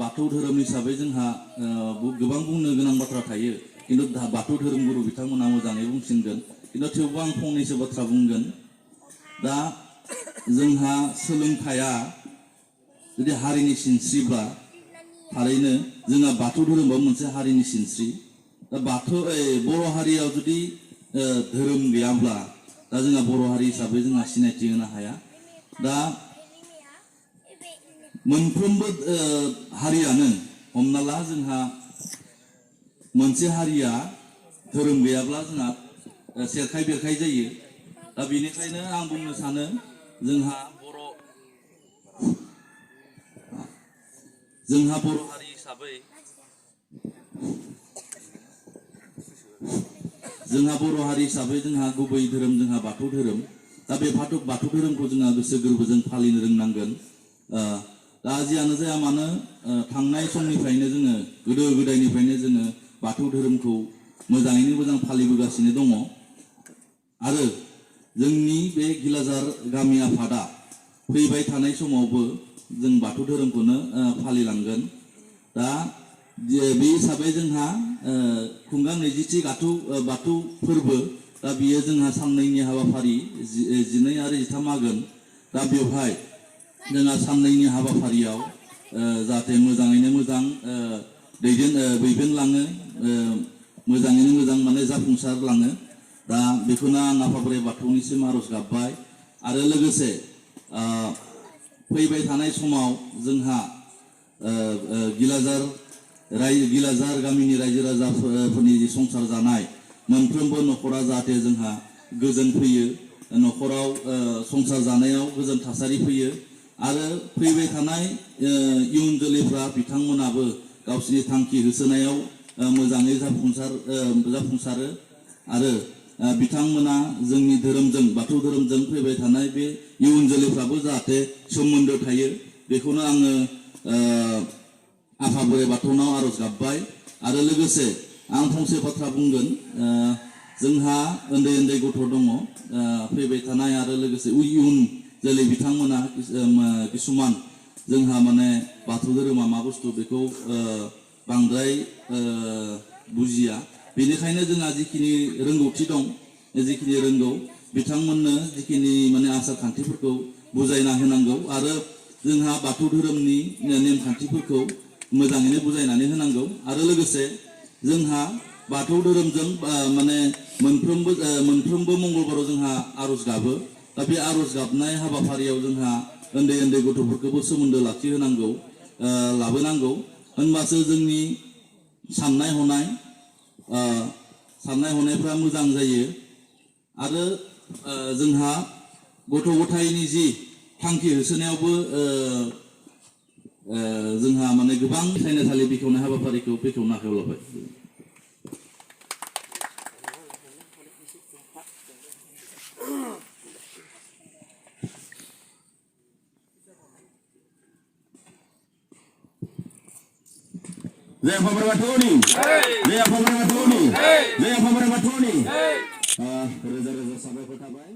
बाथौ धोरोम हिसाबै जोंहा गोबां बुंनो गोनां बाथ्रा थायो किन्तु बाथौ धोरोमगुरु बिथांमोना मोजाङै बुंसिनगोन किन्तु थेवबो आं फंनैसो बाथ्रा बुंगोन दा जोंहा सोलोंथाइया जुदि हारिनि सिनस्रिब्ला थारैनो जोंहा बाथौ धोरोमा मोनसे हारिनि सिनस्रि दा बर' हारियाव जुदि धोरोम गैयाब्ला दा जोंहा बर' हारि हिसाबै जोंहा सिनायथि होनो हाया दा मोनफ्रोमबो हारियानो हमना ला जोंहा मोनसे हारिया धोरोम गैयाब्ला जोंहा सेरखाय बेरखाय जायो दा बेनिखायनो आं बुंनो सानो जोंहा बर' हारि हिसाबै जोंहा गुबै धोरोम जोंहा बाथौ धोरोम दा बे बाथौ धोरोमखौ जोंहा गोसो गोरबोजों फालिनो रोंनांगोन दा जियानो जाया मानो थांनाय समनिफ्रायनो जोङो गोदो गोदायनिफ्रायनो जोङो बाथौ धोरोमखौ मोजाङैनो मोजां फालिबोगासिनो दङ आरो जोंनि बे गिलाजार गामि आफादा फैबाय थानाय समावबो जों बाथौ धोरोमखौनो फालिलांगोन दा बे हिसाबै जोंहा खुंगा 20थि बाथौ फोरबो दा बियो जोंहा साननैनि हाबाफारि 12 आरो 13 आघोन दा बेवहाय जोंहा साननैनि हाबाफारियाव जाहाथे मोजाङैनो मोजां दैदेनलाङो मोजाङैनो मोजां माने जाफुंसारलाङो दा बेखौनो आं आफा बोराइ बाथौनिसिम आरज गाबबाय आरो लोगोसे फैबाय थानाय समाव जोंहा गिलाजार गामिनि रायजो राजाफोरनि संसार जानाय मोनफ्रोमबो न'खरा जाहाथे जोंहा गोजोन फैयो न'खराव संसार जानायाव गोजोन थासारि फैयो आरो फैबाय थानाय इयुन जोलैफ्रा बिथांमोनाबो गावसिनि थांखि होसोनायाव मोजाङै जाफुंसारो आरो बिथांमोना जोंनि धोरोमजों बाथौ धोरोमजों फैबाय थानाय बे इयुन जोलैफ्राबो जाहाथे सोमोन्दो थायो बेखौनो आङो आफा बोराइ बाथौनाव आरज गाबबाय आरो लोगोसे आं फंसे बाथ्रा बुंगोन जोंहा उन्दै गथ' दङ फैबाय थानाय आरो लोगोसे इयुन जोलै बिथांमोना किसुमान जोंहा माने बाथौ धोरोमा मा बुस्थु बेखौ बांद्राय बुजिया बेनिखायनो जोंहा जिखिनि रोंगौथि दं जिखिनि रोंगौ बिथांमोननो जिखिनि माने आसार खान्थिफोरखौ बुजायना होनांगौ आरो जोंहा बाथौ धोरोमनि नेमखान्थिफोरखौ मोजाङैनो बुजायनानै होनांगौ आरो लोगोसे जोंहा बाथौ धोरोमजों माने मोनफ्रोमबो मंगलबाराव जोंहा आरज गाबो दा बे आरज गाबनाय हाबाफारियाव जोंहा उन्दै गथ'फोरखौबो सोमोन्दो लाखिहोनांगौ लाबोनांगौ होनबासो जोंनि साननाय हनायफ्रा मोजां जायो आरो जोंहा गथ' गथायनि जि थांखि होसोनायावबो जोंहा माने गोबां सायनासालि बेखेवनाय हाबाफारिखौ बेखेवना आखायाव लाबाय जय आफा बोराइ बाथौनि जय आफा बोराइ बाथौनि जय आफा बोराइ बाथौनि रोजा रोजा साबायखर थाबाय।